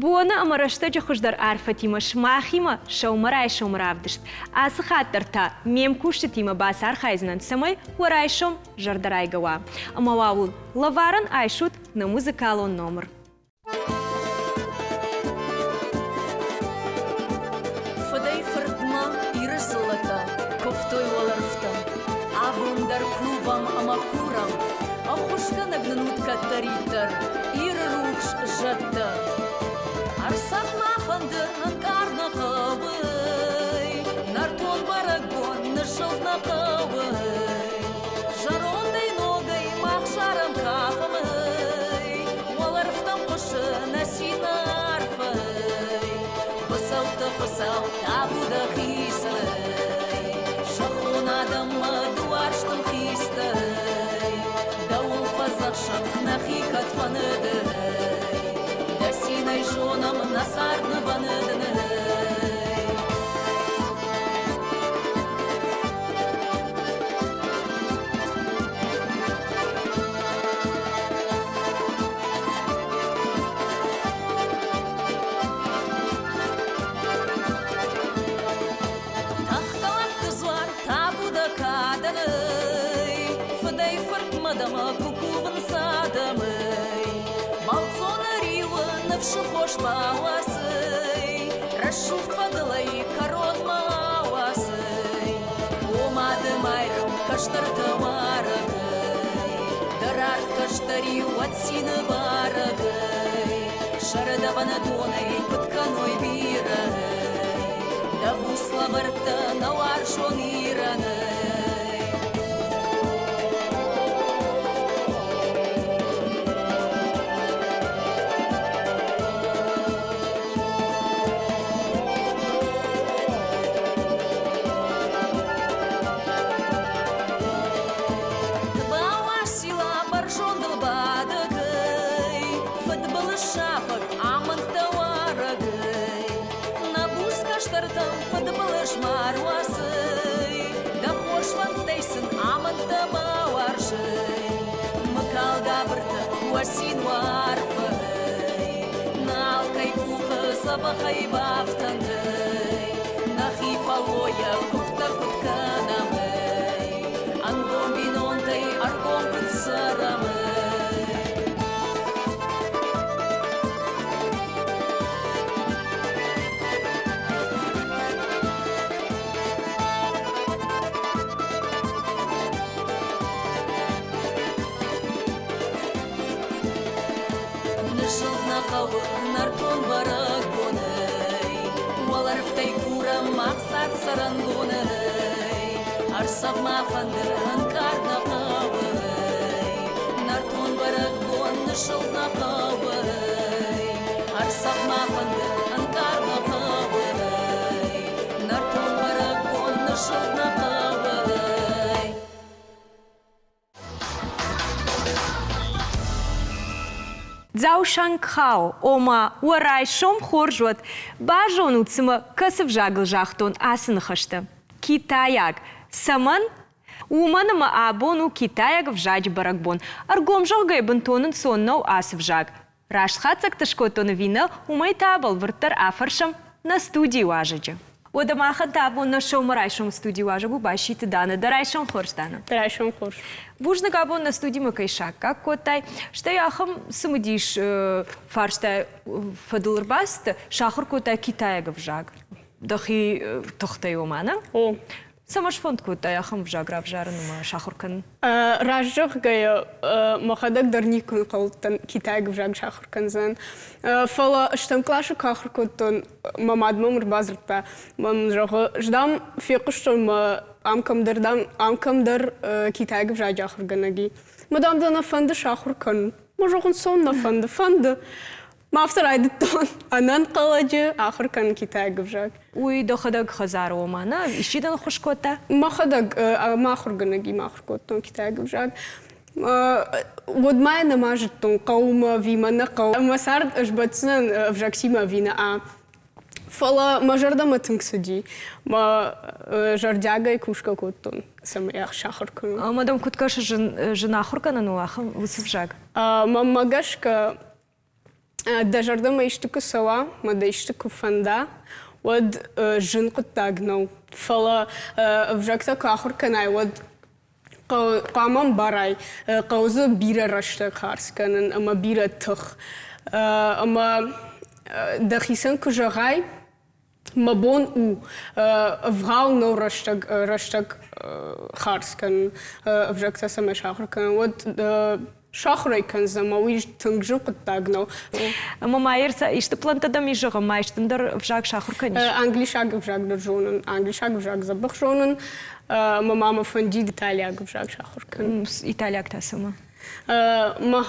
Боны ӕмӕ рӕстӕджы хуыздӕр арфӕтимӕ сымахимӕ сӕумӕрайсом равдыст. Ацы хатт дӕр та ме мкусджытимӕ бацархайдзынӕн, цӕмӕй уӕ райсом зӕрдӕрайгӕ уа. Ӕмӕ уал лӕварӕн айсут нӕ музыкалон номыр. Фыдӕй-фыртмӕ Иры дзыллӕтӕ куывтой уӕлӕрвтӕм. Абон дӕр кувӕм ӕмӕ курӕм, ӕххуысгӕнӕг нын ут кӕддӕриддӕр, Иры рухс зӕдтӕ. Ӕрцӕв мӕ фӕнды ӕнкъард нӕ хъӕуы, Нӕртон бӕрӕгбон ныззылд нӕ хъӕуы. Зӕрондӕй ногӕй мах зарӕм кафӕм, Уӕлӕрвтӕм хъуысы нӕ цины арфӕй. Хуыцӕуттӕ, Хуыцау, табу дӕхицӕй, Зӕххон адӕммӕ ды уарзтыл хистӕй. Дӕуыл фӕдзӕхсӕм нӕхи кӕд фӕныдӕй, Дӕ цинӕй зонӕм нӕ цард нывӕндынӕй. Тахталатты дзуар табу дӕ кадӕнӕй, Фыдӕй-фыртмӕ дӕм куы кувынц адӕмӕй. Бӕлццоны риуы ныфсы хос бауасӕй, Рӕсугъд фӕдылӕй кӕронмӕ ауасӕй. О Мады Майрӕм, кӕстӕртӕ уарӕгӕй, Дӕ рард кӕстӕриу уӕд цины бӕрӕгӕй. Сӕрдӕвӕны донӕй куыд кӕной бирӕ, Дӕ буц лӕвӕрттӕ нӕ уарзон Ирӕнӕй. Бауасила бӕрзондыл бадӕгӕй, Фыдбылыз сафӕг амӕндтӕ уарӕгӕй. Нӕ буц кӕстӕртӕм фыдбылыз ма руасӕй, Дӕ хорз фӕндтӕй сын амӕндтӕ бауарзӕй. Мыкалгабыртӕ уӕ цин уӕ арфӕй, Нал кӕй къухы дзӕбӕхӕй бафтӕнтӕй, Нӕхи фӕллойӕ куывдтӕ куыд кӕнӕм, ӕй, Ӕнгом бинонтӕй ӕргом куыд цӕрӕм, ӕй. Ныззылд нӕ хъӕуы нӕртон бӕрӕгбонӕй, Уӕлӕрвтӕй курӕм мах цард цӕрӕнбонӕй. Ӕрцӕв ма фӕндыр ӕнкъард нӕ хъӕуы, Нӕртон бӕрӕгбон ныззылд нӕ хъӕуы. Ӕрцӕв ма фӕндыр ӕнкъард нӕ хъӕуы, Нӕртон бӕрӕгбон ныззылд нӕ хъӕуы. Дзаушанкхао, ома уӕ райсом хорз уӕд, базонут, цымӕ кӕцы взагыл загътон ацы ныхӕстӕ. Китайаг. Цӕмӕн? Уымӕн ӕмӕ абон у китайаг ӕвзаджы бӕрӕгбон. Ӕргом зӕгъгӕ, бынтон ӕнцон нӕу ацы взаг. Раст хатдзӕгтӕ скодтон ӕви нӕ, уымӕй та бӕлвырддӕр афӕрсӕм нӕ студийы уазӕджы. Уӕдӕ махӕн та абон нӕ сӕумӕрайсом студийы уазӕг у Баситы Дана. Дӕ райсом хорз, Дана. Дӕ райсом хорз. Бузныг абон нӕ студимӕ кӕй саккаг кодтай. Стӕй ахӕм цымыдис фарста фӕдыл ӕрбацыдтӕ, сахуыр кодтай китайаг ӕвзаг. Дӕхи тыхтӕй ома, нӕ? О. Цӕмӕ сфӕнд кодтай ахӕм ӕвзаг равзарын ӕмӕ сахуыр кӕнын? Раст зӕгъгӕйӕ, мӕхӕдӕг дӕр никуы нхъӕлдтӕн китайаг ӕвзаг сахуыр кӕндзӕн. Фӕлӕ стӕм къласы куы ахуыр кодтон, мӕ мад мӕм ӕрбадзырдта, мӕм зӕгъы, дам, фехъуыстон мӕ ам кӕмдӕр, дам, ам кӕмдӕр китайаг ӕвзаджы ахуыргӕнӕг и. Мӕ, дам, дӕ нӕ фӕнды сахуыр кӕнын. Мӕ зӕгъын, цон нӕ фӕнды, фӕнды. Ма афтӕ райдыдтон ӕнӕнхъӕлӕджы ахуыр кӕнын китайаг ӕвзаг. Уый дӕхӕдӕг хӕдзары ома, нӕ? Исчи дын ӕххуыс кодта? Мӕхӕдӕг мӕ ахуыргӕнӕгимӕ ахуыр кодтон китайаг ӕвзаг. Уӕд ма йӕ нӕма зыдтон, хъӕуы мӕ ӕви мӕ нӕ хъӕуы. Мӕ цард ӕз бӕтдзынӕн ӕвзӕгтимӕ ӕви нӕ. Фӕлӕ мӕ зӕрдӕмӕ тынг цыди. Мӕ зӕрдиагӕй кусгӕ кодтон, цӕмӕй сахуыр кӕнон. Ӕмӕ дӕм куыд кӕсы, зын, зын ахуыр кӕнӕн у ахӕм уыцы взаг? Мӕнмӕ гӕсгӕ. Дӕ зӕрдӕмӕ исты куы цӕуа, мӕ дӕ исты куы фӕнда, уӕд зын хъуыддаг нӕу. Фӕлӕ ӕвзӕгтӕ куы ахуыр кӕнай, уӕд хъуамӕ ӕмбарай, хъӕуы дзы бирӕ рӕстӕг хардз кӕнын ӕмӕ бирӕ тых. Ӕмӕ дӕхицӕн куы зӕгъай, мӕ бон у ӕвгъау нӕу рӕстӕг рӕстӕг хардз кӕнын, ӕвзӕгтӕ цӕмӕй сахуыр кӕнын, уӕд сахуыр ӕй кӕндзӕн, ӕмӕ уый тынг зын хъуыддаг нӕу. Ӕмӕ ма исты плӕнттӕ дӕм ис, зӕгъӕм, ма исты ӕндӕр ӕвзаг сахуыр кӕнис? Англисаг ӕвзаг дӕр зонын, англисаг ӕвзаг дзӕбӕх зонын, ӕмӕ ма мӕ фӕндид италиаг ӕвзаг сахуыр кӕнын. Италиаг та цӕмӕ? Мӕ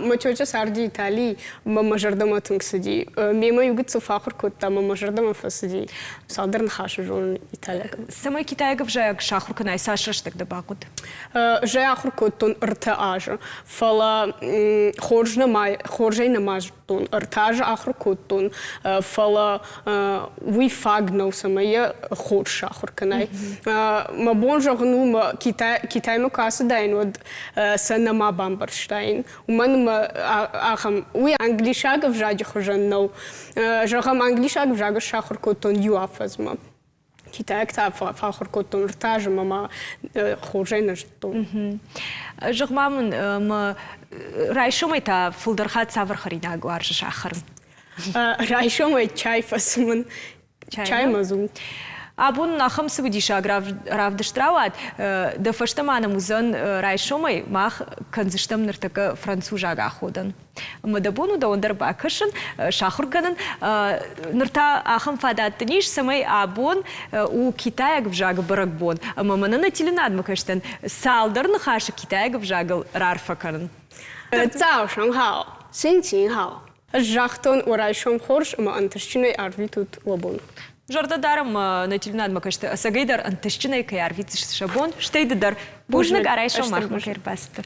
мӕ тетя царди Италийы, мӕ мӕ зӕрдӕмӕ тынг цыди. Мемӕ иу гыццыл фӕахуыр кодта, мӕ мӕ зӕрдӕмӕ фӕцыди. Цалдӕр ныхасы зонын италиаг. Цӕмӕй китайаг ӕвзаг сахуыр кӕнай, цас рӕстӕг дӕ бахъуыд? Ӕз ахуыр кодтон ӕртӕ азы, фӕлӕ хорз нӕма, хорзӕй нӕма зыдтон. Ӕртӕ азы ахуыр кодтон, фӕлӕ уый фаг нӕу, цӕмӕй йӕ хорз сахуыр кӕнай. Мӕ бон зӕгъын у, мӕ Китаймӕ куы ацыдаин, уӕд сӕ нӕма бамбӕрстаин. Уымӕн ӕмӕ ахӕм уый англисаг ӕвзаджы хуызӕн нӕу. Зӕгъӕм, англисаг ӕвзаг сахуыр кодтон иу афӕдзмӕ. Китайӕгтӕ фӕахуыр кодтон ӕртӕ азы ӕмӕ ма хорзӕй нӕ зыдтон. Зӕгъ-ма мын, мӕ райсомӕй та фылдӕр хатт цавӕр хӕринаг уарзыс ахӕрын? Райсомӕй чай фӕцымын. Чай ӕмӕ дзул. Абон нын ахӕм цымыдисаг равдыст рауад. Дӕ фӕстӕ ма нӕм уыдзӕн райсомӕй мах кӕндзыстӕм ныртӕккӕ французаг аходӕн. Ӕмӕ дӕ бон у дӕуӕн дӕр бакӕсын, сахуыр кӕнын. Ныр та ахӕм фадат дын ис, цӕмӕй абон у китайаг ӕвзагы бӕрӕгбон. Ӕмӕ мӕнӕ нӕ теленадмӕ кӕстӕн цалдӕр ныхасы китайаг ӕвзагыл раарфӕ кӕнын. 早上好，心情好。Ӕз загътон, уӕ райсом хорз ӕмӕ ӕнтыстджынӕй арвитут уӕ бон. Зӕрдӕ дарӕм нӕ теленадмӕ кӕсты ӕцӕгӕй дӕр ӕнтыстджынӕй кӕй арвитдзысты сӕ бон, стӕй ды дӕр. Бузныг, райсом махмӕ кӕй ӕрбацыдтӕ.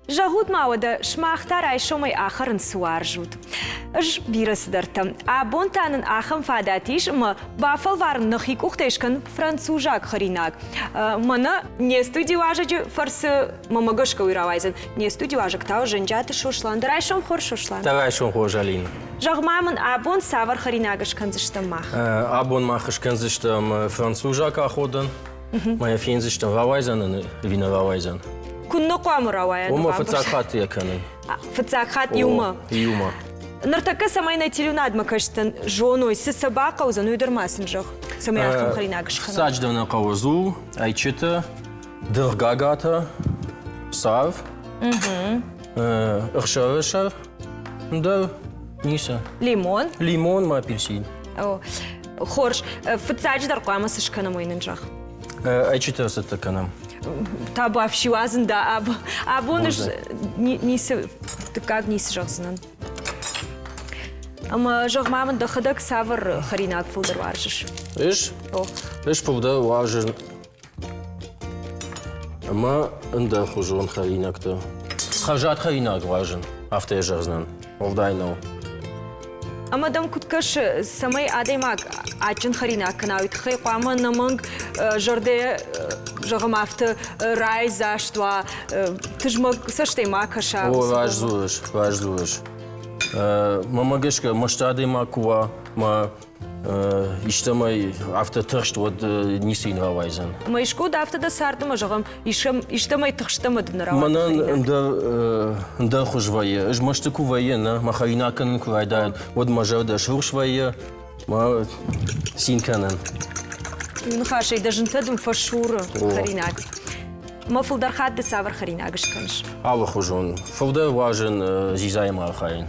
Зӕгъут ма уӕдӕ, сымах та райсомӕй ахӕрын цы уарзут? Ӕз бирӕ цыдӕртӕ. Абон та нын ахӕм фадат ис, ӕмӕ бафӕлварын нӕхи къухтӕй скӕн французаг хӕринаг. Мӕнӕ не студийы уазӕджы фӕрцы мӕмӕ гӕсгӕ уый рауайдзӕн. Не студийы уазӕг та у Зӕнджиаты Сослан. Дӕ райсом хорз, Сослан. Дӕ райсом хорз, Алина. Зӕгъ-ма мын, абон цавӕр хӕринаг скӕндзыстӕм мах? Абон мах скӕндзыстӕм французаг аходӕн. Ма йӕ фендзыстӕм, рауайдзӕн ын ӕви нӕ рауайдзӕн. Куыннӕ хъуамӕ рауайа? Уымӕ фыццаг хатт йӕ кӕнын. Фыццаг хатт иумӕ? Иумӕ. Ныртӕккӕ цӕмӕй нӕ телеуынадмӕ кӕсджытӕн зоной, цы сӕ бахъӕудзӕн, уый дӕр ма сын зӕгъ, цӕмӕй ахӕм хӕринаг скӕной. Фыццаджыдӕр нӕ хъӕуы дзул, ӕйчытӕ, дыргъгагатӕ, царв, ӕхсӕры сӕр, ӕндӕр ницы. Лимон? Лимон ма апельсин. О, хорз. Фыццаджыдӕр хъуамӕ цы скӕнӕм, уый нын зӕгъ. Ӕйчытӕ цӕттӕ кӕнӕм. Табуафси уадзын дӕ абон ӕз ницы дыккаг ницы зӕгъдзынӕн. Ӕмӕ зӕгъ ма мын дӕхӕдӕг цавӕр хӕринаг фылдӕр уарзыс? Ӕз? Ӕз фылдӕр уарзын ӕмӕ ӕндӕрхуызон хӕринӕгтӕ. Хӕрзад хӕринаг уарзын, афтӕ йӕ зӕгъдзынӕн. Уӕлдай нӕу. Ӕмӕ дӕм куыд кӕсы, цӕмӕй адӕймаг адджын хӕринаг кӕна, уый тыххӕй хъуамӕ ӕнӕмӕнг зӕрдӕ, зӕгъӕм, афтӕ райдзаст уа, тызмӕг цӕстӕй ма кӕса? О, раст дзурыс, раст дзурыс. Мӕнмӕ гӕсгӕ, мӕсты адӕймаг куы уа, мӕ истӕмӕй афтӕ тыхст, уӕд ницы йын рауайдзӕн. Ӕмӕ искуы афтӕ дӕ царды ма зӕгъӕм, истӕмӕй тыхст ӕмӕ дын рауайдзӕн? Мӕнӕн ӕндӕр ӕндӕр хуыз вӕййы. Ӕз мӕсты куы вӕййы, нӕ, мӕ хӕринаг кӕнын куы райдайын, уӕд мӕ зӕрдӕ срухс вӕййы, мӕ цин кӕнын. Иу ныхасӕй дӕ зынтӕ дын фӕсуры хӕринаг. Мӕ фылдӕр хатт ды цавӕр хӕринаг скӕныс? Алыхуызон. Фылдӕр уарзын дзидзаимӕ архайын.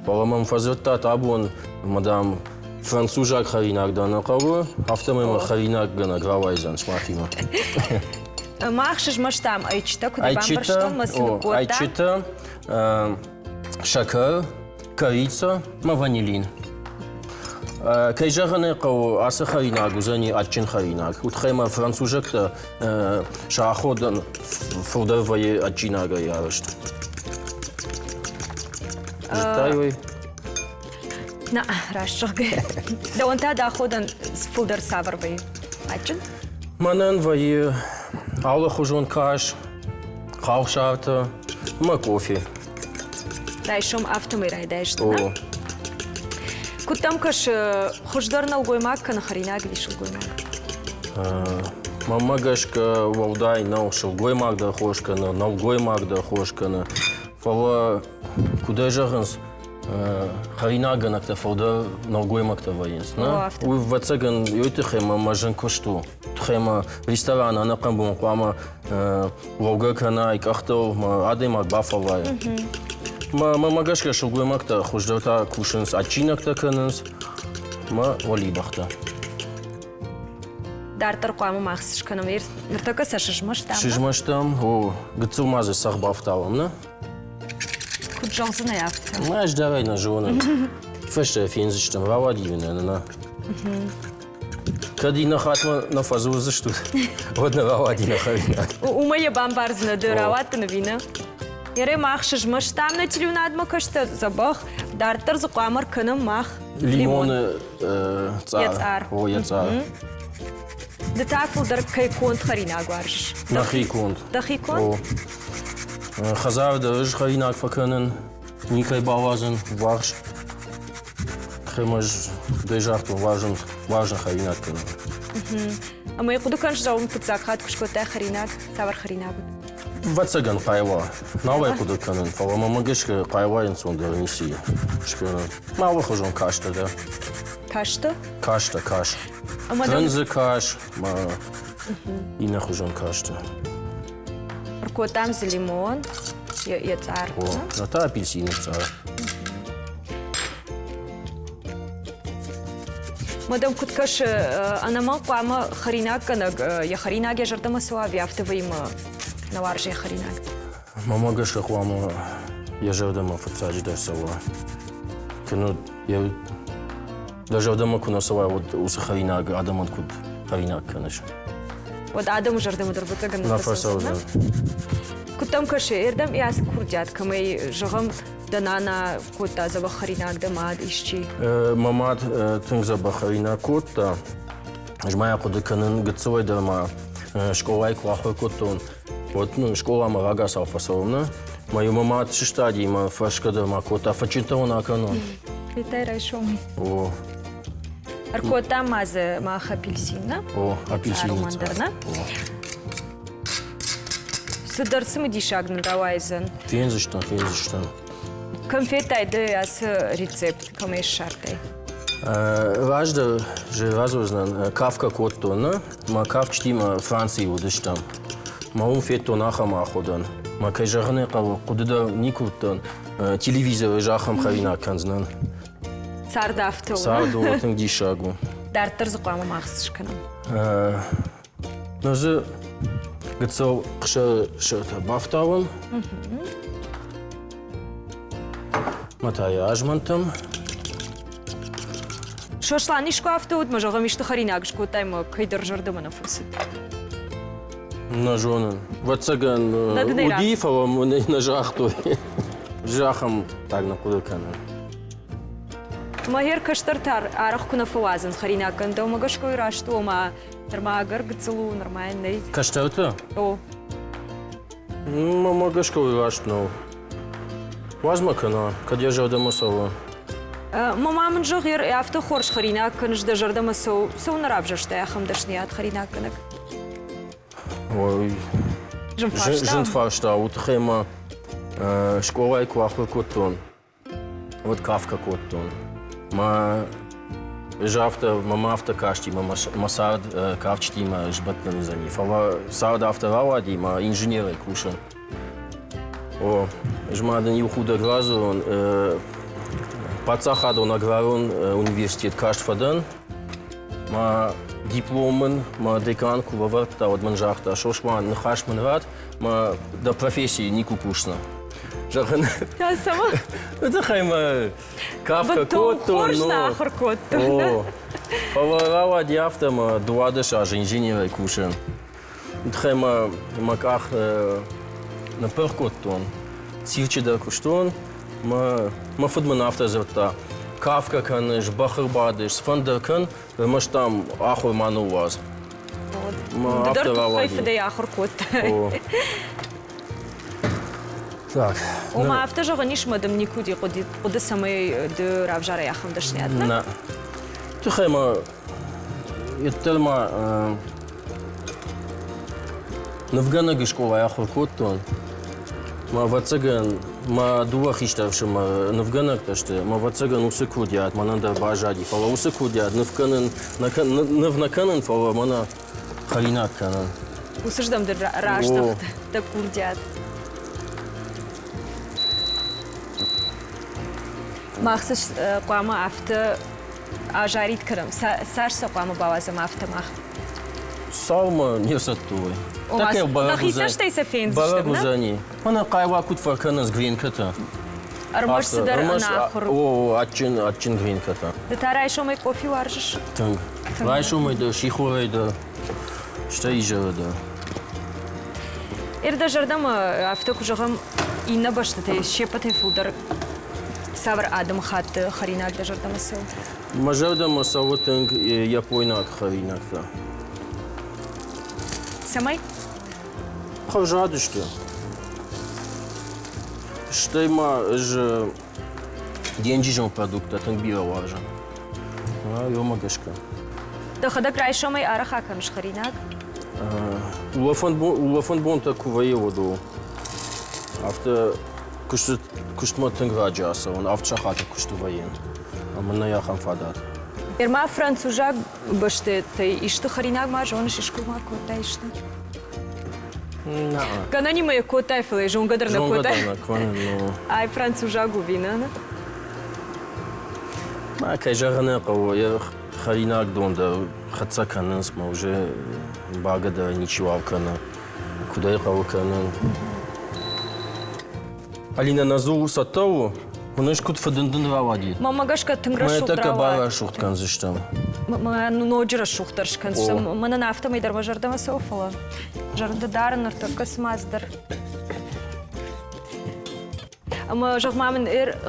Фӕлӕ мӕм фӕдзырдтат абон, мадам, французаг хӕринаг дӕр нӕ хъӕуы, афтӕмӕй мӕ хӕринаггӕнӕг рауайдзӕн сымахимӕ. Мах сызмӕстам ӕйчытӕ, куыд бамбӕрстон, мӕ цы ныккодта? Ӕйчытӕ, сӕкӕр, корица мӕ ванилин. Кӕй зӕгъын ӕй хъӕуы, ацы хӕринаг уыдзӕни адджын хӕринаг. Уый тыххӕй ма французӕгтӕ сӕ аходӕн фылдӕр вӕййы адджинагӕй арӕзт. Зыдтай уый? На, раст зӕгъгӕ. Дӕуӕн та дӕ аходӕн фылдӕр цавӕр вӕййы? Адджын? Мӕнӕн вӕййы алыхуызон кас, халсартӕ. Ӕмӕ къофе. Райсом афтӕмӕй райдайдзынӕ? Куыд дӕм кӕсы, хуыздӕр нӕлгоймаг кӕнӕ хӕринаг ӕви сылгоймаг? Мӕнмӕ гӕсгӕ уӕлдай нӕу, сылгоймаг дӕр хорз кӕны, нӕлгоймаг дӕр хорз кӕны. Фӕлӕ, куыдӕй зӕгъынц, хӕринаггӕнӕгтӕ фылдӕр нӕлгоймӕгтӕ вӕййынц. Нӕ? Уый, ӕвӕццӕгӕн, уый тыххӕй мӕ мӕ зын куыст у. Тыххӕй мӕ рестораны ӕнӕхъӕн бон хъуамӕ лӕугӕ кӕнай, къӕхтыл мӕ адӕймаг бафӕллайы. Мӕ мӕ гӕсгӕ сылгоймӕгтӕ хуыздӕр та кусынц, адджинӕгтӕ кӕнынц мӕ уӕлибӕхтӕ. Дарддӕр хъуамӕ мах цы скӕнӕм? Ныртӕккӕ сӕ сызмӕстам. Сызмӕстам, о, гыццыл ма дзы цӕхх бафтауӕм, нӕ? Куыд зӕгъдзынӕ афтӕ? Ӕз дӕр ӕй нӕ зонын. Фӕстӕ фендзыстӕм, рауади нӕ, нӕ. Кӕд иннӕ хатмӕ нӕ фӕдзурдзыстут, уӕд нӕ рауади нӕ хӕринаг. Уымӕ йӕ бамбардзынӕ ды, рауадтӕн ӕви нӕ? Ере мах сызмӕстам нӕ телеуынадмӕ кӕстӕ дзӕбӕх, дарддӕр дзы хъуамӕ ркӕнӕм мах лимоны цъар. Йӕ цъар. О, йӕ цъар. Ды та фылдӕр кӕй конд хӕринаг уарзыс? Нӕхи конд. Дӕхи конд? О. Хӕдзары дӕр ӕз хӕринаг фӕкӕнын, никӕй бауадзын ввахс. Ӕмӕ ӕз дӕ загътон, уарзын, уарзын хӕринаг кӕнын. Ӕмӕ хъуыды кӕныс, зӕгъын, фыццаг хатт куы скодтай хӕринаг, цавӕр хӕринаг уыд? Ӕвӕццӕгӕн хъайла. Нал ӕй хъуыды кӕнын, фӕлӕ мӕ гӕсгӕ хъайлайы ӕнцондӕр ницы и скӕнын. Мӕ алыхуызон кастӕ дӕр. Кастӕ? Кастӕ, кас. Тындзы кас, мӕ иннӕхуызон кастӕ. Ӕркодтам дзы лимон, йӕ цъар. О, ныр та апельсины цъар. Мадам куыд кӕсы, ӕнӕмӕнг хъуамӕ хӕринаггӕнӕг йӕ хӕринаг йӕ зӕрдӕмӕ цӕуа ӕви афтӕ вӕййы нӕ уарзы йӕ хӕринаг? Мӕнмӕ гӕсгӕ хъуамӕ йӕ зӕрдӕмӕ фыццаджыдӕр цӕуа. Кӕнӕ йӕ дӕ зӕрдӕмӕ куы нӕ цӕуа, уӕд уыцы хӕринаг адӕмӕн куыд хӕринаг кӕныс? Уӕд адӕмы зӕрдӕмӕ дӕр ӕвӕццӕгӕн нӕ фӕцӕудзӕн. Куыд дӕм кӕсы, ардӕм ацы курдиат кӕмӕй, зӕгъӕм, дӕ нана кодта дзӕбӕх хӕринаг, дӕ мад исчи? Мӕ мад тынг дзӕбӕх хӕринаг кодта. Ӕз ма йӕ хъуыды кӕнын, гыццылӕй дӕр ма скъолайы куы ахуыр кодтон, уӕд ну, скъоламӕ рагацау фӕцӕуӕм, нӕ? Мӕ-иу мӕ мад сыстади мӕ фӕрсгӕ дӕр ма кодта, фӕччынтӕ уын акӕнон. Федтай райсомӕй? О. Ӕркодтам ма дзы мах апельсин, нӕ? О, апельсин. дӕр, нӕ? Цыдӕр цымыдисаг нын рауайдзӕн. Фендзыстӕм, фендзыстӕм. Кӕм федтай ды ацы рецепт, кӕмӕй ссардтай? Раздӕр же радзурдзынӕн, кафгӕ кодтон, нӕ? Мӕ кафджытимӕ Францийы уыдыстӕм. Мӕ уым федтон ахӕм аходӕн. Мӕ кӕй зӕгъын ӕй хъӕуы, хъуыды дӕр никуы уыдтӕн. Телевизоры ӕз ахӕм хӕринаг кӕндзынӕн. Цард афтӕ у. Цард у, тынг диссаг у. Дарддӕр дзы хъуамӕ мах цы скӕнӕм? Ныр дзы гыццыл хсыртӕ бафтауӕм. Мӕ та йӕ азмӕнтӕм. Сослан искуы афтӕ уыд, мӕ зӕгъӕм, исты хӕринаг скодтай мӕ кӕйдӕр зӕрдӕмӕ нӕ фӕцыд? Нӕ зонын. Ӕвӕццӕгӕн, уыди, фӕлӕ мын ӕй нӕ загътой. Зӕххӕм так нӕ хъуыды кӕнын. Мӕгӕр кӕстӕртӕ арӕх куы нӕ фӕуадзынц хӕринаггӕн, дӕумӕ гӕсгӕ уый раст у, ома нырма ӕгӕр гыццыл у, нырма йын нӕй. Кӕстӕртӕ? О. Мӕнмӕ гӕсгӕ уый раст нӕу. Уадз мӕ кӕна, кӕд йӕ зӕрдӕмӕ цӕуы. Мама мын зӕгъ, афтӕ хорз хӕринаг кӕныс, дӕ зӕрдӕмӕ цӕуы, цӕуылнӕ равзӕрстай ахӕм дӕсныйад хӕринаггӕнӕг? Ой, зын фарста у, тыххӕй мӕ скъолайы куы ахуыр кодтон, уӕд кафгӕ кодтон. Мӕ ӕз афтӕ, мӕм афтӕ касти, мӕ мӕ цард кафджытимӕ сбӕттӕн уыдзӕни. Фӕлӕ цард афтӕ рауади, мӕ инженерӕй кусын. О, ӕз ма дын иу худӕг радзурон. Паддзахадон аграрон университет каст фӕдӕн. Мӕ диплом мын мӕ декан куы лӕвӕрдта, уӕд мын загъта, Сослан, ныхас мын ратт, мӕ дӕ профессийы никуы кусдзынӕ. Зӕгъын. Цӕмӕ? Тыххӕй мӕ кафгӕ кодтон. Хорз нӕ ахуыр кодтон. О, фӕлӕ рауади афтӕ, мӕ 12 азы инженерӕй кусын. Тыххӕй мӕ мӕ къах ныппырх кодтон. Цирчы дӕр куыстон. Мӕ, мӕ фыд мын афтӕ дзырдта, кафгӕ кӕныс, бӕхыл бадыс, цыфӕнды кӕн, ӕрмӕст дам ахуыр ма ныууадз. Ды дӕр туххӕй фыдӕй ахуыр кодтай. Так. Ома афтӕ зӕгъӕн ис, ӕмӕ дын никуы уыди хъуыды, цӕмӕй ды равзарай ахӕм дӕсныйад, нӕ? Нӕ. Тыххӕй ма йеддӕмӕ нывгӕнӕг скъолайы ахуыр кодтон. Мӕ ӕвӕццӕгӕн, мӕ дыууӕ хистӕр ӕфсымӕр нывгӕнӕгтӕ сты. Мӕ ӕвӕццӕгӕн уыцы курдиат мӕнӕн дӕр баззади. Фӕлӕ уыцы курдиат ныв кӕнын, ныв нӕ кӕнын, фӕлӕ мӕнӕ хӕринаг кӕнын. Уыцырдӕм дын раздӕхт дӕ курдиат. Мах цы хъуамӕ афтӕ азарид кӕнӕм? Цас сӕ хъуамӕ бауадзӕм афтӕ мах? Саумӕ не рцӕттӕ Ома, нӕхи цӕстӕй сӕ фендзыстӕм, Бӕрӕг уыдзӕни. Мӕнӕ хъайуа куыд фӕкӕнынц гренкӕтӕ. Ӕрмӕст цыдӕр ӕнахуыр. О, адджын, адджын гренкӕтӕ. Ды та райсомӕй къофи уарзыс? Тынг. Райсомӕй дӕр, сихорӕй дӕр, стӕй изӕры дӕр. Ир дӕ зӕрдӕмӕ афтӕ куы зӕгъӕм, иннӕ бӕстӕтӕй се ппӕтӕй фылдӕр цавӕр адӕмыхатты хӕринаг дӕ зӕрдӕмӕ цӕуы? Мӕ зӕрдӕмӕ цӕуы тынг япойнаг хӕринӕгтӕ. Цӕмӕй? Хӕрзад сты. Стӕй ма ӕз денджызон продукттӕ тынг бирӕ уарзын. Уымӕ гӕсгӕ. Дӕхӕдӕг райсомӕй арӕх акӕныс хӕринаг? Улӕфӕн бонтӕ куы вӕййы, уӕд у. Афтӕ куыстмӕ тынг раджы ацӕуын, авд сахаты куысты вӕййын. Ӕмӕ нӕй ахӕм фадат. Ма французаг бӕстӕтӕй исты хӕринаг ма зоныс, искуы ма кодтай исты? Гӕнӕнимӕ йӕ кодтай, фӕлӕ зонгӕ дӕр нӕ кодтай. Зонгӕ дӕр нӕ кӕнын, но. Ай французаг у вина, нӕ? Ма, кӕй зӕгъын ӕй хъӕуы, йӕ хӕринагдон дӕр хӕццӕ кӕнынц, мӕ уже бага дӕр ничиуал кӕны. Куыд ӕй хъӕуы кӕнын? Алинӕ, нӕ дзул цӕттӕ у? Уыныс, куыд фыдындын рауади? Мӕнмӕ гӕсгӕ тынг рӕсугъд Мӕ тӕккӕ рауад. барӕсугъд кӕндзыстӕм. Мӕ ноджы рӕсугъддӕр скӕндзыстӕм. Мӕнӕн афтӕмӕй дӕр мӕ зӕрдӕмӕ цӕуы, фӕлӕ зӕрдӕ дарын ныртӕккӕ цыма цыдӕр. Ӕмӕ зӕгъ-ма мын,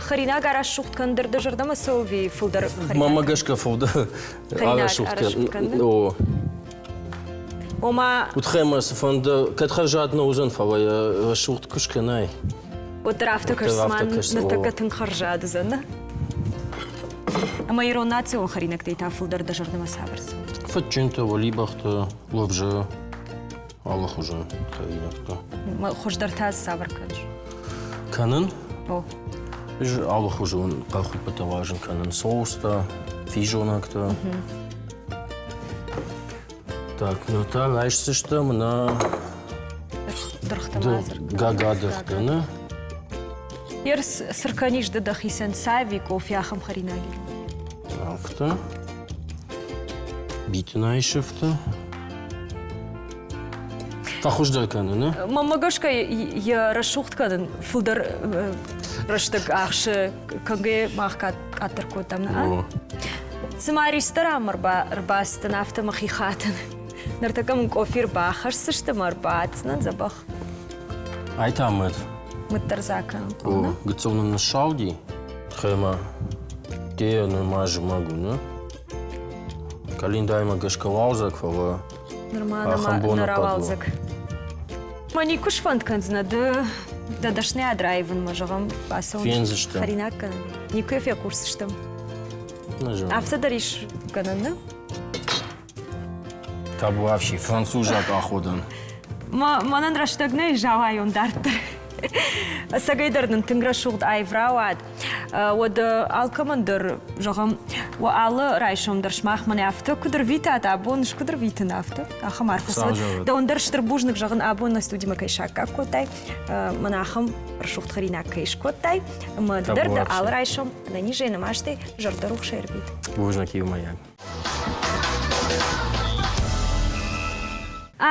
хӕринаг арӕсугъд кӕн дӕр дӕ зӕрдӕмӕ цӕуы ӕви фылдӕр хӕринаг? Мӕнмӕ гӕсгӕ фылдӕр арӕсугъд кӕн. О. Ома. Уыдхӕмӕ цыфӕнды, кӕд хӕрзад нӕ уыдзӕн, фӕлӕ йӕ рӕсугъд куы скӕнай. Уӕддӕр афтӕ кӕс, цыма ныртӕккӕ тынг хӕрзад уыдзӕн, нӕ? Ӕмӕ ирон национ хӕринӕгтӕй та фылдӕр дӕ зӕрдӕмӕ цавӕр цӕуы? Фыдджынтӕ, уӕлибӕхтӕ, лывзӕ, алыхуызон хӕринӕгтӕ. Хуыздӕр та цавӕр кӕныс? Кӕнын? О. Ӕз алыхуызон хъӕрхуыппытӕ уарзын кӕнын. Соустӕ, физонӕгтӕ. Так, ну та райсдзыстӕм нӕ дыргътӕ гагадыргътӕ, нӕ? Ер цы ркӕнис ды дӕхицӕн цай кофе ахӕм хӕринагимӕ? Афтӕ. Битынайы сыфтӕ. Фӕхуыздӕр кӕны, нӕ? Мӕнмӕ гӕсгӕ йӕ рӕсугъд кӕнын фылдӕр рӕстӕг ахсы, кӕнгӕ мах къаддӕр кодтам, нӕ? Цыма ресторанмӕ ӕрбацыдтӕн, афтӕ мӕхи хатын. Ныртӕккӕ мын къофи ӕрбахӕсдзысты ӕмӕ ӕрбаддзынӕн дзӕбӕх. Ай та мыд. Мыд дӕр дзы акӕнын О, гыццыл нын ныссалди. Гъемӕ, де нырма зымӕг у, нӕ? Къӕлиндармӕ гӕсгӕ уалдзӕг, фӕлӕ Нырма ахӕм нӕма нӕ боныхъӕд у. рауалдзӕг. Ма никуы сфӕнд кӕндзынӕ ды дӕ дӕсныйад раивынмӕ, зӕгъӕм, бацӕуын Фендзыстӕм. хӕринаг кӕнын. Никуы йӕ фехъусдзыстӕм. Нӕ зонын. Афтӕ дӕр ис гӕнӕн, нӕ? Табуафси, французаг аходӕн. Мӕнӕн рӕстӕг нӕй зауайон дарддӕр. Ӕцӕгӕйдӕр нын тынг рӕсугъд аив рауад. Уӕд алкӕмӕн дӕр, зӕгъӕм, уӕ алы райсом дӕр сымах мӕнӕ афтӕ куыд ӕрвитат, абон ӕз куыд ӕрвитын, афтӕ. Ахӕм арфӕ цӕуӕд. Дӕуӕн дӕр стыр бузныг зӕгъын, абон нӕ студимӕ кӕй саккаг кодтай, мӕнӕ ахӕм рӕсугъд хӕринаг кӕй скодтай. Ӕмӕ ды дӕр дӕ алы райсом ӕнӕнизӕй, нымастӕй зӕрдӕрухсӕй ӕрвит. Бузныг иумӕйаг.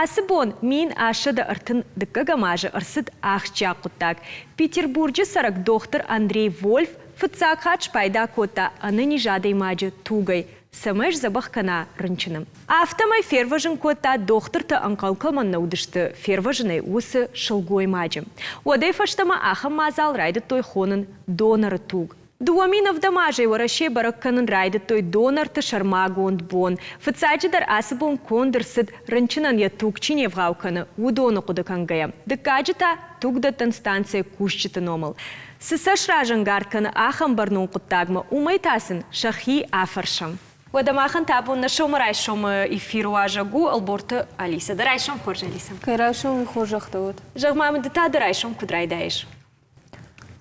Ацы бон 1832 азы ӕрцыд ахсджиаг хъуыддаг. Петербурджы цӕрӕг дохтыр Андрей Вольф фыццаг хатт спайда кодта ӕнӕниз адӕймаджы тугӕй, цӕмӕй сдзӕбӕх кӕна рынчыны. Афтӕмӕй фервӕзын кодта, дохтыртӕ ӕнхъӕл кӕмӕн нӕ уыдысты, фервӕзынӕй уыцы сылгоймаджы. Уӕдӕй фӕстӕмӕ ахӕм мадзал райдыдтой хонын доноры туг. 2007 азӕй Уӕрӕсе бӕрӕг кӕнын райдыдтой донорты сӕрмагонд бон. Фыццаджыдӕр ацы бон конд ӕрцыд, рынчынӕн йӕ туг чи не вгъау кӕны, уыдоны хъуыды кӕнгӕйӕ. Дыккаджы та тугдӕттӕн станцӕйы кусджыты номыл. Цы сӕ сразӕнгард кӕны ахӕм бӕрнон хъуыддагмӕ, уымӕй та сын сӕхи афӕрсӕм. Уӕдӕ махӕн та абон нӕ сӕумӕрайсомы эфиры уазӕг у Ӕлборты Алисӕ. Дӕ райсом хорз, Алисӕ. Кӕй райсом, уый хорзӕхтӕ уӕд. Зӕгъ-ма мын, ды та дӕ райсом куыд райдайыс?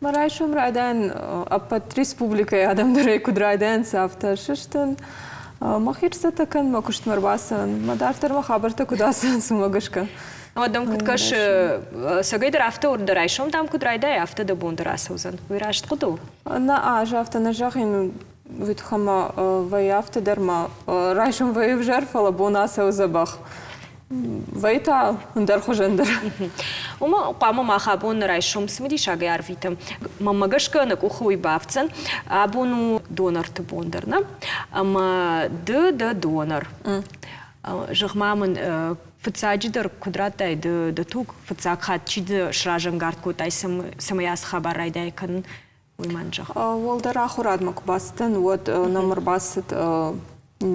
Мӕ райсом райдайӕн ӕппӕт республикӕйы адӕм дӕр ӕй куыд райдайынц, афтӕ сыстын. Мӕхи рцӕттӕ кӕн, мӕ куыстмӕ ӕрбацӕуын. Мӕ дарддӕр мӕ хабӕрттӕ куыд ацӕуынц, уымӕ гӕсгӕ. Ӕмӕ дӕм куыд кӕсы, цӕгӕйдӕр афтӕ у, дӕ райсом дӕм куыд райдайа, афтӕ дӕ бон дӕр ацӕудзӕн. Уый раст хъуыды у? Нӕ, ӕз афтӕ нӕ зӕгъин. Уый тыххӕй ма вӕййы афтӕ дӕр ма райсом вӕййы ӕвзӕр, фӕлӕ бон ацӕуы дзӕбӕх. Вӕййы та ӕндӕр хуызӕн дӕр. Уымӕ хъуамӕ мах абон райсом цымыдисагӕй арвитӕм. Мӕнмӕ гӕсгӕ нӕ къухы уый бафтдзӕн. Абон у донорты бон дӕр, нӕ? Ӕмӕ ды дӕ донор. Зӕгъ-ма мын, фыццаджыдӕр куыд радтай ды дӕ туг? Фыццаг хатт чи дӕ сразӕнгард кодтай, цӕмӕй ацы хабар райдай кӕнын? Уый мӕн зӕгъ. Уӕлдӕр ахуырадмӕ куы бацыдтӕн, уӕд нӕм ӕрбацыд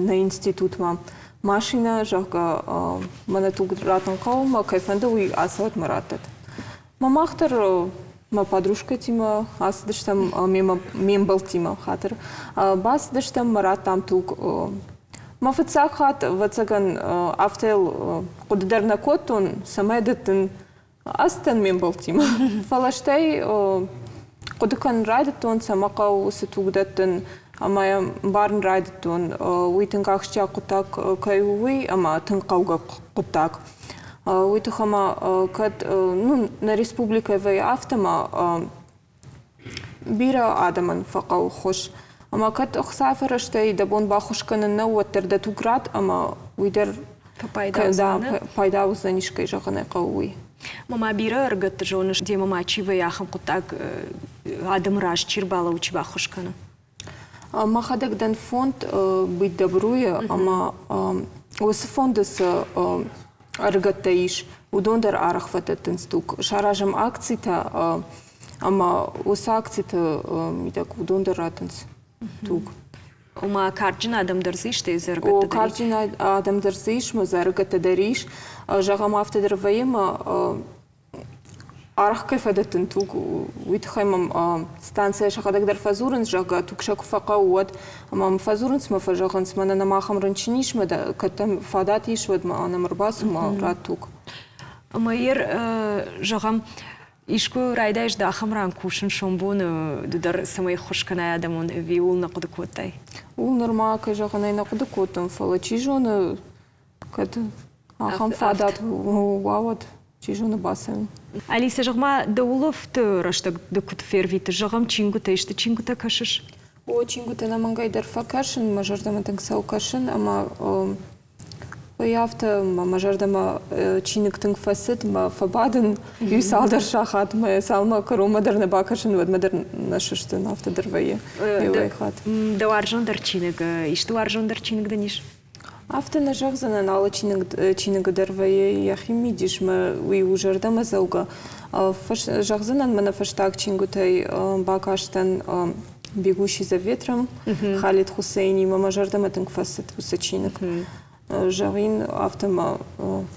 нӕ институтмӕ машинӕ, зӕгъгӕ, мӕнӕ туг раттын хъӕуы, мӕ кӕй фӕнды, уый ацӕуӕд мӕ раттӕд. Мӕ мах дӕр мӕ подружкӕтимӕ ацыдыстӕм, ме мбӕлттимӕ, хатыр, бацыдыстӕм, мӕ радтам туг. Мӕ фыццаг хатт, ӕвӕццӕгӕн, афтӕ хъуыды дӕр нӕ кодтон, цӕмӕй дӕттын Ацыдтӕн ме мбӕлттимӕ. Фӕлӕ стӕй хъуыды кӕнын райдыдтон, цӕмӕ хъӕуы уыцы туг дӕттын, ӕмӕ йӕ ӕмбарын райдыдтон, уый тынг ахсджиаг хъуыддаг кӕй у, уый ӕмӕ тынг хъӕугӕ хъуыддаг. Уый тыххӕй ма кӕд ну, нӕ республикӕйы вӕййы афтӕ ма Бирӕ адӕмӕн фӕхъӕуы ххуыс. Ӕмӕ кӕд ӕхца фӕрӕзтӕй дӕ бон баххуыс кӕнын нӕу, уӕддӕр дӕ туг ратт ӕмӕ уый дӕр пайда уыдзӕн искӕй зӕгъын ӕй хъӕуы, уый. Мама бирӕ ӕрыгӕтты зоныс, демӕ ма чи вӕййы ахӕм хъуыддаг адӕмы раз чи рбалӕууы, чи баххуыс кӕны? Мӕхӕдӕг дӕн фонд «Быть добру»-йы ӕмӕ уыцы фонды цы ӕрыгӕттӕ ис, уыдон дӕр арӕх фӕдӕттынц туг. Саразӕм акцитӕ ӕмӕ уыцы акциты мидӕг уыдон дӕр раттынц туг. Ома карджын адӕм дӕр дзы ис, стӕй зӕрыгӕттӕ дӕр ис? Карджын адӕм дӕр дзы ис, мӕ зӕрыгӕттӕ дӕр ис. Зӕгъӕм, афтӕ дӕр вӕййы, ӕмӕ аргъ кӕй фӕдӕттын туг, уый тыххӕй мӕм станцӕйӕ сӕхӕдӕг дӕр фӕдзурынц, зӕгъгӕ, туг сӕ куы фӕхъӕуы, уӕд. Ӕмӕ мӕм фӕдзурынц мӕ фӕзӕгъынц, мӕнӕ нӕм ахӕм рынчын ис, мӕ кӕд дӕм фадат ис, уӕд ма нӕм ӕрбацу, ма ратт туг. Ӕмӕ ер, зӕгъӕм, искуы райдайыс дӕ ахӕм ран кусын сомбоны ды дӕр цӕмӕй ӕххуыс кӕнай адӕмон ӕви ууыл нӕ хъуыды кодтай? Ууыл нырма, кӕй зӕгъын ӕй, нӕ хъуыды кодтон, фӕлӕ чи зоны, кӕд ахӕм фадат уа, уӕд чи зоны бацӕуын. Алисӕ, зӕгъ-ма, дӕ улӕфты рӕстӕг ды куыд фервитыс? Зӕгъӕм, чингуытӕ исты чингуытӕ кӕсыс? О, чингуытӕ ӕнӕмӕнгӕй дӕр фӕкӕсын, мӕ зӕрдӕмӕ тынг цӕуы кӕсын ӕмӕ уый афтӕ мӕ зӕрдӕмӕ чиныг тынг фӕцыд, мӕ фӕбадын иу цалдӕр сахатмӕ, цалынмӕ кӕронмӕ дӕр нӕ бакӕсын, уӕдмӕ дӕр нӕ сыстын, афтӕ дӕр вӕййы иуӕй хатт. Дӕ уарзондӕр чиныг, исты уарзондӕр чиныг дын ис? Афтӕ нӕ зӕгъдзынӕн, алы чиныгы дӕр вӕййы йӕхи мидисмӕ, уый у зӕрдӕмӕдзӕугӕ. Зӕгъдзынӕн, мӕнӕ фӕстаг чингуытӕй бакастӕн «Бегущий за ветром» Халид Хусейнимӕ, мӕ зӕрдӕмӕ тынг фӕцыд уыцы чиныг. Зӕгъин, афтӕ ма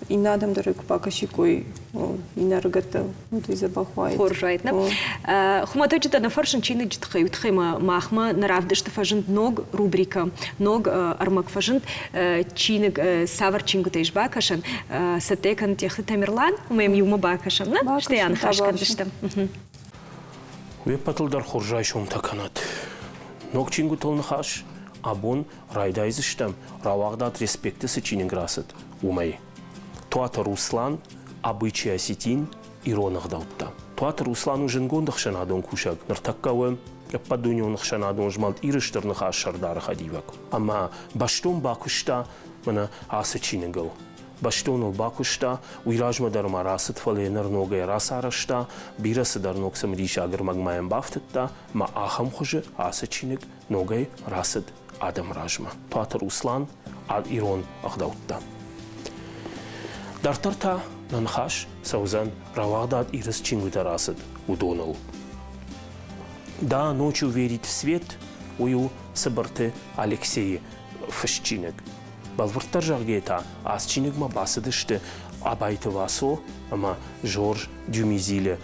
иннӕ адӕм дӕр ӕй куы бакӕсиккой, иннӕ ӕрыгӕттӕ, уӕд уый дзӕбӕх уаид. Хорз уаид, нӕ? Хуымӕтӕджы дӕ нӕ фӕрсын чиныджы тыххӕй, уый тыххӕй ма махмӕ нӕ равдысты фӕзынд ног рубрикӕ, ног ӕрмӕг фӕзынд чиныг цавӕр чингуытӕ ис бакӕсӕн. Цӕттӕ кӕны Тъехты Тамерлан, ӕмӕ йӕм иумӕ бакӕсӕм, нӕ? Стӕй аныхас кӕндзыстӕм. Уе ппӕтыл дӕр хорз райсомтӕ кӕнӕд. Ног чингуытыл ныхас абон райдайдзыстӕм, рауагъдад «Респекты» цы чиныг рацыд, уымӕй. Туаты Руслан, Обычай осетин, ирон ӕгъдӕуттӕ. Туаты Руслан у зындгонд ӕхсӕнадон кусӕг, ныртӕккӕ у ӕппӕтдунеон ӕхсӕнадон змӕлд Иры Стыр Ныхас сӕрдары хӕдивӕг. Ӕмӕ бӕстон бакуыста мӕнӕ ацы чиныгыл. Бӕстон ыл бакуыста, уый размӕ дӕр ма рацыд, фӕлӕ йӕ ныр ногӕй рацарӕзта, бирӕ цыдӕр ног цымыдисаг ӕрмӕгмӕ йӕм бафтыдта, ӕмӕ ахӕм хуызы ацы чиныг ногӕй рацыд адӕмы размӕ. Туаты Руслан ирон ӕгъдӕуттӕ. Дарддӕр та нӕ ныхас цӕудзӕн рауагъдад Иры цы чингуытӕ рацыд, уыдоныл. Да, ночью верить в свет, уый у Цыбырты Алексейы фыст чиныг. Бӕлвырддӕр зӕгъгӕйӕ та, ацы чиныгмӕ бацыдысты Абайты Васо ӕмӕ Жорж Дюмезилы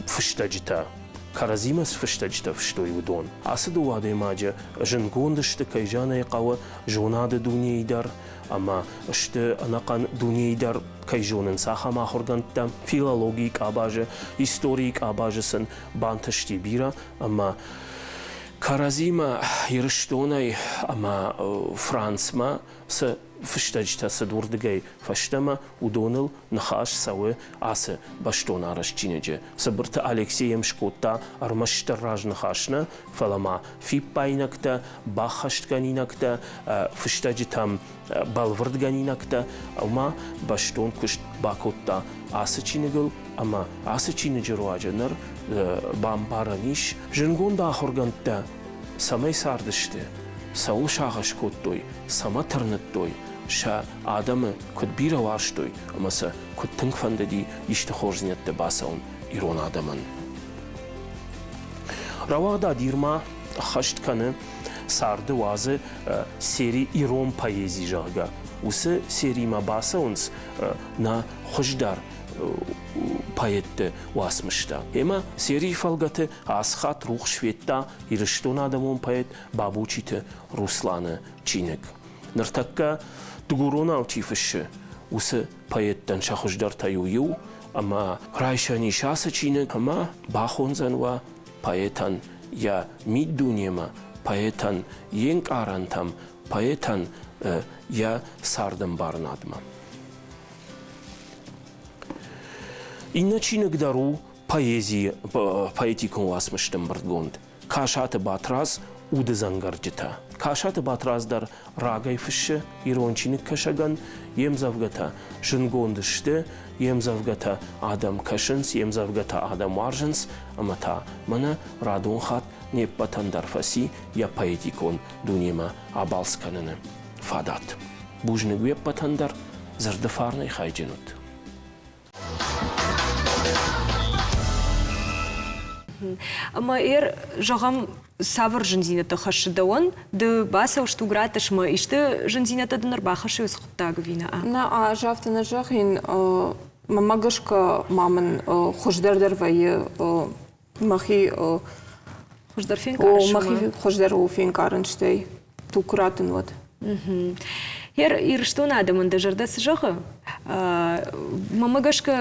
фыстӕджытӕ. Кӕрӕдзимӕ цы фыстӕджытӕ фыстой, уыдон. Ацы дыууӕ адӕймаджы зындгонд сты, кӕй зӕгъын ӕй хъӕуы, зонады дунейы дӕр ӕмӕ сты ӕнӕхъӕн дунейы дӕр кӕй зонынц, ахӕм ахуыргӕндтӕ. Филологийы къабазы, историйы къабазы сын бантысти бирӕ ӕмӕ кӕрӕдзимӕ Ирыстонӕй ӕмӕ Францмӕ цы фыстӕджытӕ цыд уырдыгӕй фӕстӕмӕ, уыдоныл ныхас цӕуы ацы бӕстон арӕзт чиныджы. Цыбырты Алексей йӕм скодта ӕрмӕстдӕр разныхас нӕ, фӕлӕ ма фиппаинӕгтӕ, баххӕстгӕнинӕгтӕ, фыстӕджытӕм бӕлвырдгӕнинӕгтӕ ӕмӕ бӕстон куыст бакодта ацы чиныгыл ӕмӕ ацы чиныджы руаджы ныр бамбарӕн ис, зынгонд ахуыргӕндтӕ цӕмӕй цардысты, цӕуыл сагъӕс кодтой, цӕмӕ тырныдтой, сӕ адӕмы куыд бирӕ уарзтой ӕмӕ сӕ куыд тынг фӕндыди исты хорздзинӕдты бацӕуын ирон адӕмӕн. Рауагъдад Ирма ӕххӕст кӕны царды уадзы сери Ирон поэзи, зӕгъгӕ. Уыцы серимӕ бацӕуынц нӕ хуыздӕр поэтты уацмыстӕ. Ӕмӕ серийы фӕлгӕты ацы хатт рухс федта Ирыстоны адӕмон поэт Бабучиты Русланы чиныг. Ныртӕккӕ дыгуронау чи фыссы, уыцы поэттӕн сӕ хуыздӕртӕй у иу, ӕмӕ райсӕн ис ацы чиныг ӕмӕ бахондзӕн уӕ поэтӕн йӕ миддунемӕ, поэтӕн йе нкъарӕнтӕм, поэтӕн йӕ цардӕмбарынадмӕ. Иннӕ чиныг дӕр у поэзийы поэтикон уацмысты ӕмбырдгонд. Касаты Батрадз уды дзӕнгӕрджытӕ. Касаты Батрадз дӕр рагӕй фыссы ирон чиныгкӕсӕгӕн, йе мдзӕвгӕтӕ зындгонд сты, йе мдзӕвгӕтӕ адӕм кӕсынц, йе мдзӕвгӕтӕ адӕм уарзынц, ӕмӕ та мӕнӕ радон хатт не ппӕтӕн дӕр фӕци йӕ поэтикон дунемӕ абалц кӕныны фадат. Бузныг уе ппӕтӕн дӕр, дзырды фарнӕй хайджын ут! Ӕмӕ эр, зӕгъӕм, цавӕр зындзинӕдтӕ хӕссы дӕуӕн? Ды бацӕуыс туг раттыс ӕмӕ исты зындзинӕдтӕ дын ӕрбахӕссы уыцы хъуыддаг ӕви нӕ? Нӕ, ӕз афтӕ нӕ зӕгъин. Мӕнмӕ гӕсгӕ ма мын хуыздӕр дӕр вӕййы мӕхи Хуыздӕр фенкъарыс? Мӕхи хуыздӕр у фенкъарын, стӕй туг куы раттын, уӕд. Ер Ирыстоны адӕмӕн дӕ зӕрдӕ цы зӕгъы? Мӕнмӕ гӕсгӕ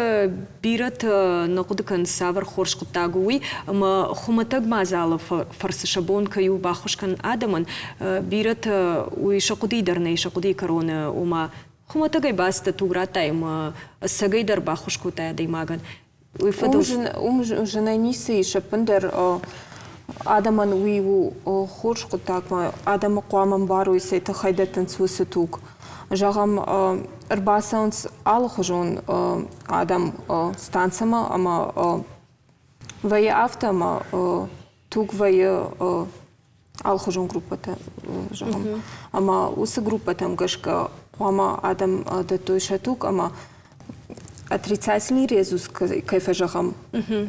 бирӕтӕ нӕ хъуыды кӕнынц, цавӕр хорз хъуыддаг у уый, ӕмӕ хуымӕтӕг мадзалы фӕрцы сӕ бон кӕй у баххуыс кӕнын адӕмӕн, бирӕтӕ уый сӕ хъуыдыйы дӕр нӕй, сӕ хъуыдыйы кӕроны, ома хуымӕтӕгӕй бацыдтӕ туг радтай ӕмӕ ӕцӕгӕй дӕр баххуыс кодтай адӕймагӕн. Уый фӕдыл Уым зынӕй ницы ис ӕппындӕр. Адӕмӕн уый у хорз хъуыддаг, адӕмы хъуамӕ ӕмбарой, цӕй тыххӕй дӕттынц уыцы туг. Зӕгъӕм, ӕрбацӕуынц алыхуызон адӕм станцӕмӕ ӕмӕ вӕййы афтӕ, ӕмӕ туг вӕййы алыхуызон группӕтӕ, зӕгъӕм. Ӕмӕ уыцы группӕтӕм гӕсгӕ хъуамӕ адӕм дӕттой сӕ туг ӕмӕ отрицательный резус кӕй фӕзӕгъӕм,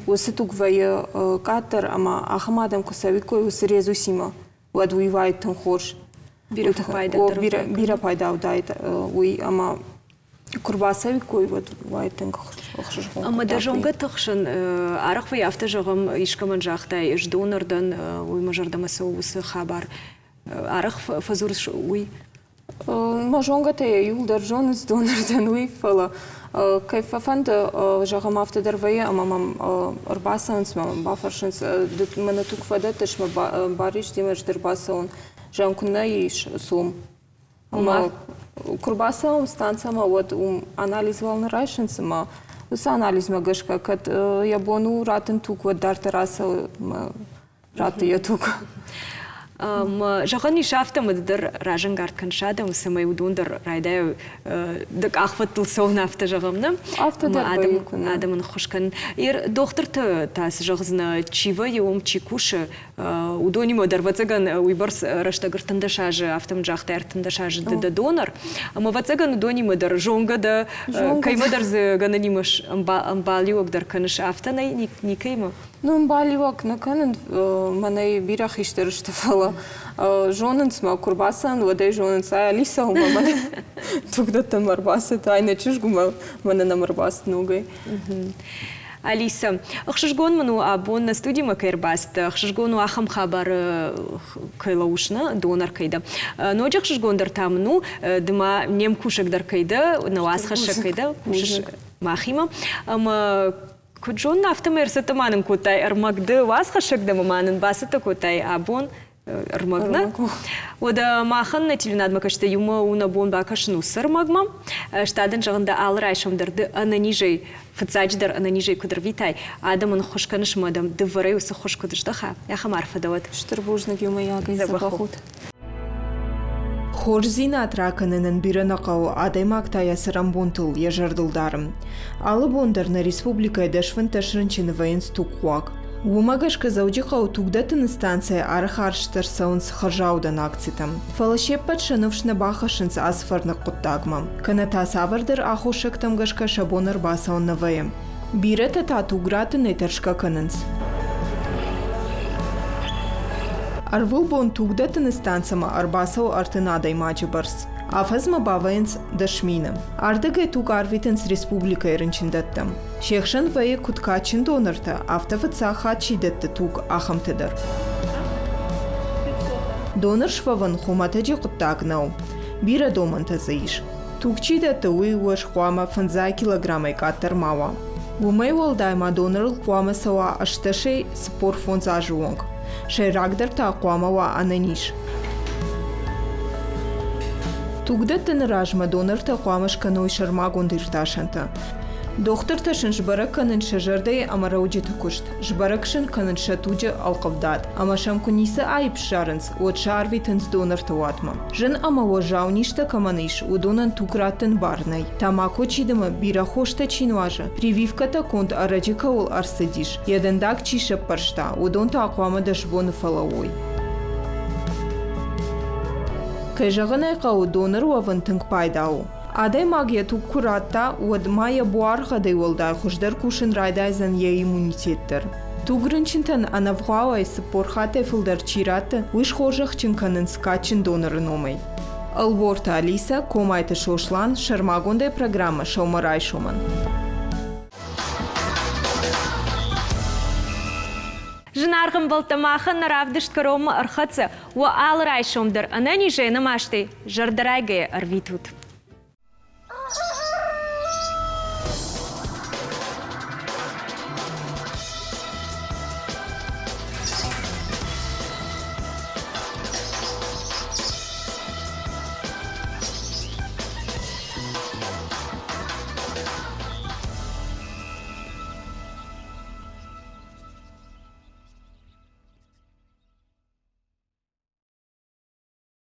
уыцы туг вӕййы къаддӕр ӕмӕ ахӕм адӕм куы цӕуиккой уыцы резусимӕ, уӕд уый уаид тынг хорз. Бирӕ пайда бирӕ пайда уыдаид уый ӕмӕ куы рбацӕуиккой, уӕд уаид тынг ӕхсызгон. Ӕмӕ дӕ зонгӕты хсӕн арӕх вӕййы афтӕ зӕгъӕм, искӕмӕн загътай, ӕз донор дӕн, уый мӕ зӕрдӕмӕ цӕуы уыцы хабар. Арӕх фӕдзурыс уый? Мӕ зонгӕтӕ йӕ иууылдӕр зонынц, донор дӕн уый, фӕлӕ кӕй фӕфӕнды, зӕгъӕм, афтӕ дӕр вӕййы, ӕмӕ мӕм ӕрбацӕуынц, мӕ мӕм бафӕрсынц, ды мӕнӕ туг фӕдӕттыс, мӕ бар ис демӕ ӕз дӕр бацӕуон. Зӕгъын, куыннӕ ис, цом. Ӕмӕ куы рбацӕуӕм станцӕмӕ, уӕд уым анализ уал нӕ райсынц ӕмӕ уыцы анализмӕ гӕсгӕ кӕд йӕ бон у раттын туг, уӕд дарддӕр ацӕуы ӕмӕ ратты йӕ туг. Зӕгъӕн ис, афтӕ ӕмӕ ды дӕр разӕнгард кӕныс адӕмы, цӕмӕй уыдон дӕр райдайой дӕ къахвӕдтыл цӕуын, афтӕ зӕгъӕм, нӕ? Афтӕ дӕр вӕййы. Адӕмӕн ӕххуыс кӕнын. Дохтырты та цы зӕгъдзынӕ, чи вӕййы уым, чи кусы, Уыдонимӕ дӕр, ӕвӕццӕгӕн, уыйбӕрц рӕстӕг 13 азы, афтӕ мын загъта, 13 азы ды дӕ донор. Ӕмӕ, ӕвӕццӕгӕн, уыдонимӕ дӕр зонгӕ дӕ, кӕимӕ дӕр дзы гӕнӕнимӕ ӕмбалиуӕг дӕр кӕныс, афтӕ нӕй никӕимӕ? Ну, ӕмбалиуӕг нӕ кӕнын, мӕнӕй бирӕ хистӕр сты, фӕлӕ зонынц мӕ, куы рбацӕуын, уӕд ӕй зонынц, ай Алиса у, мӕ тугдӕттӕнмӕ ӕрбацыд, ай нӕ чызг у, мӕнӕ нӕм ӕрбацыд ногӕй. Алиса, ӕхсызгон мын у абон нӕ студимӕ кӕй ӕрбацыдтӕ, ӕхсызгон у ахӕм хабар кӕй лӕууыс нӕ, донор кӕй дӕ. Ноджы ӕхсызгондӕр та мын у, ды ма не мкусӕг дӕр кӕй дӕ, нӕ уацхӕссӕг кӕй дӕ, кусыс махимӕ. Ӕмӕ куыд зонын, афтӕмӕй ӕрцӕттӕ ма нын кодтай ӕрмӕг ды, уацхӕссӕг дӕ ӕмӕ ма нын бацӕттӕ кодтай абон ӕрмӕг нӕ. Уӕдӕ махӕн нӕ телеуынадмӕ кӕсгӕ иумӕ у нӕ бон бакӕсын уыцы ӕрмӕгмӕ. Ӕз та дын зӕгъын, дӕ алы райсом дӕр ды ӕнӕнизӕй, фыццаджыдӕр ӕнӕнизӕй куыд ӕрвитай, адӕмӕн ӕххуыс кӕныс ӕмӕ дӕм дывӕрӕй уыцы ххуыс куыд здӕха, ахӕм арфӕ дӕ уӕд. Стыр бузныг иумӕйагӕй дзӕбӕх ут. Хорздзинад ракӕнынӕн бирӕ нӕ хъӕуы, адӕймаг та йӕ цӕрӕнбонтыл йӕ зӕрдыл дары. Алы бон дӕр нӕ республикӕйы 10-15 рынчыны вӕййынц тугхъуаг. Уымӕ гӕсгӕ Дзӕуджыхъӕуы тугдӕттыны станцӕйы арӕх арӕзт ӕрцӕуынц хӕрзаудӕн акцитӕ. Фӕлӕ се ппӕт сӕ ныфс нӕ бахӕссынц ацы фӕрныг хъуыддагмӕ. Кӕнӕ та цавӕрдӕр аххосӕгтӕм гӕсгӕ сӕ бон ӕрбацӕуын нӕ вӕййы. Бирӕтӕ та туг раттынӕй тӕрсгӕ кӕнынц. Ӕрвылбон тугдӕттыны станцӕмӕ ӕрбацӕуы 30 адӕймаджы бӕрц. Афӕдзмӕ бавӕйынц 10 000. Ардыгӕй туг арвитынц республикӕйы рынчындӕттӕм. Се хсӕн вӕййы куыд кадджын донортӕ, афтӕ фыццаг хатт чи дӕтты туг, ахӕмтӕ дӕр. Донор суӕвын хуымӕтӕджы хъуыддаг нӕу. Бирӕ домӕнтӕ дзы ис. Туг чи дӕтты, уый уӕз хъуамӕ фӕндзай килограммӕй къаддӕр ма уа. Уымӕй уӕлдай ма донорыл хъуамӕ цӕуа 18-45 азы онг. Сӕйрагдӕр та хъуамӕ уа ӕнӕниз. Тугдӕттыны размӕ донортӕ хъуамӕ скӕной сӕрмагонд иртасӕнтӕ. Дохтыртӕ сын сбӕрӕг кӕнынц сӕ зӕрдӕйы ӕмӕ рӕуджыты куыст, сбӕрӕг сын кӕнынц сӕ туджы ӕлхъывдад ӕмӕ сӕм куы ницы аипп ссарынц, уӕд сӕ арвитынц донорты уатмӕ. Зын ӕмӕ уӕззау низтӕ кӕмӕн ис, уыдонӕн туг раттын бар нӕй. Тамако чи дымы, бирӕ хостӕ чи нуазы, прививкӕтӕ конд ӕрӕджы кӕуыл ӕрцыдис, йӕ дӕндаг чи сӕппӕрста, уыдон та хъуамӕ 10 боны фӕлӕууой. Кӕй зӕгъын ӕй хъӕуы, донор уӕвын тынг пайда у. Адӕймаг йӕ туг куы радта, уӕд ма йӕ буаргъӕдӕй уӕлдай хуыздӕр кусын райдайдзӕн йӕ иммунитет дӕр. Туг рынчынтӕн ӕнӕвгъауӕй 40 хаттӕй фылдӕр чи ратты, уый схорзӕхджын кӕнынц кадджын доноры номӕй. Ӕлборты Алисӕ, Комайты Сослан, сӕрмагондӕй программӕ «Сӕумӕрайсомӕн». Зынаргъ ӕмбӕлттӕ, махӕн нӕ равдыст кӕронмӕ ӕрхӕццӕ. Уӕ алы райсом дӕр ӕнӕнизӕй, ӕнӕмастӕй, зӕрдӕрайгӕйӕ ӕрвитут.